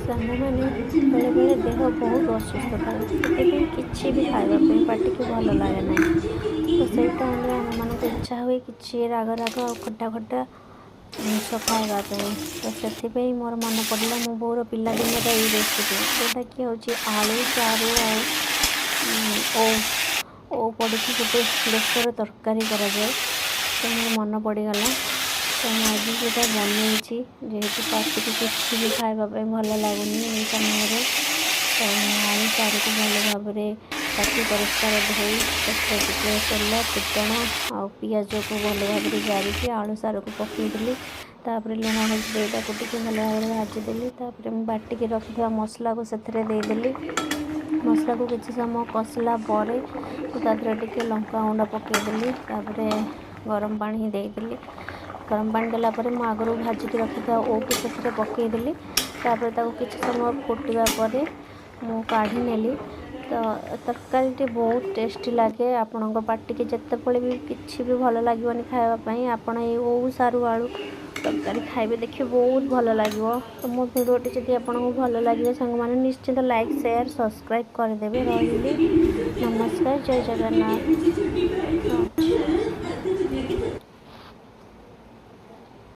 ସାଙ୍ଗମାନେ, ବେଳେବେଳେ ଦେହ ବହୁତ ଅସୁସ୍ଥ ଥାଏ, ସେଥିପାଇଁ କିଛି ବି ଖାଇବା ପାଇଁ ପାଟିକୁ ଭଲ ଲାଗେ ନାହିଁ। ତ ସେଇ ଟାଇମ୍ରେ ଆମମାନଙ୍କୁ ଇଚ୍ଛା ହୁଏ କିଛି ରାଗ ରାଗ ଆଉ ଖଟା ଖଟା ଜିନିଷ ଖାଇବା ପାଇଁ। ତ ସେଥିପାଇଁ ମୋର ମନେ ପଡ଼ିଲା ମୋ ବୋଉର ପିଲାଦିନର ଏଇ ରେସିପି, ଯେଉଁଟାକି ହେଉଛି ଆଳୁ ସାରୁ ଆଉ ଓଉ ଓଉ ପଡ଼ିକି ଗୋଟେ ବେସର ତରକାରୀ କରାଯାଏ। ତ ମୋର ମନେ ପଡ଼ିଗଲା, ତ ମୁଁ ଆଜି ସେଇଟା ବନେଇଛି। ଯେହେତୁ ପାଟିକୁ କିଛି ବି ଖାଇବା ପାଇଁ ଭଲ ଲାଗୁନି ଏଇ ସମୟରେ, ତ ମୁଁ ଆଳୁ ସାରୁକୁ ଭଲ ଭାବରେ କାଟି ପରିଷ୍କାର ଧୋଇ ସେଥିରେ ଟିକେ ତେଲ, ଫୁଟଣ ଆଉ ପିଆଜକୁ ଭଲ ଭାବରେ ଜାରିକି ଆଳୁ ସାରୁକୁ ପକାଇଦେଲି। ତାପରେ ଲୁଣ ହଳଦୀ ଦେଇ ତାକୁ ଟିକେ ଭଲ ଭାବରେ ଭାଜିଦେଲି। ତାପରେ ମୁଁ ବାଟିକି ରଖିଥିବା ମସଲାକୁ ସେଥିରେ ଦେଇଦେଲି। ମସଲାକୁ କିଛି ସମୟ କଷିଲା ପରେ ମୁଁ ତା ଦେହରେ ଟିକେ ଲଙ୍କା ଗୁଣ୍ଡ ପକାଇଦେଲି। ତାପରେ ଗରମ ପାଣି ଦେଇଦେଲି। ଗରମ ପାଣି ଦେଲା ପରେ ମୁଁ ଆଗରୁ ଭାଜିକି ରଖିଥିବା ଓଉକୁ ସେଥିରେ ପକାଇଦେଲି। ତାପରେ ତାକୁ କିଛି ସମୟ ଫୁଟିବା ପରେ ମୁଁ କାଢ଼ି ନେଲି। ତ ତରକାରୀଟି ବହୁତ ଟେଷ୍ଟି ଲାଗେ। ଆପଣଙ୍କ ପାଟିକି ଯେତେବେଳେ ବି କିଛି ବି ଭଲ ଲାଗିବନି ଖାଇବା ପାଇଁ, ଆପଣ ଏଇ ଓଉ ସାରୁ ଆଳୁ ତରକାରୀ ଖାଇବେ, ଦେଖିବେ ବହୁତ ଭଲ ଲାଗିବ। ତ ମୋ ଭିଡ଼ିଓଟି ଯଦି ଆପଣଙ୍କୁ ଭଲ ଲାଗିବ ସାଙ୍ଗମାନେ, ନିଶ୍ଚିନ୍ତ ଲାଇକ୍, ସେୟାର, ସବସ୍କ୍ରାଇବ୍ କରିଦେବେ। ରହିଲି, ନମସ୍କାର, ଜୟ ଜଗନ୍ନାଥ।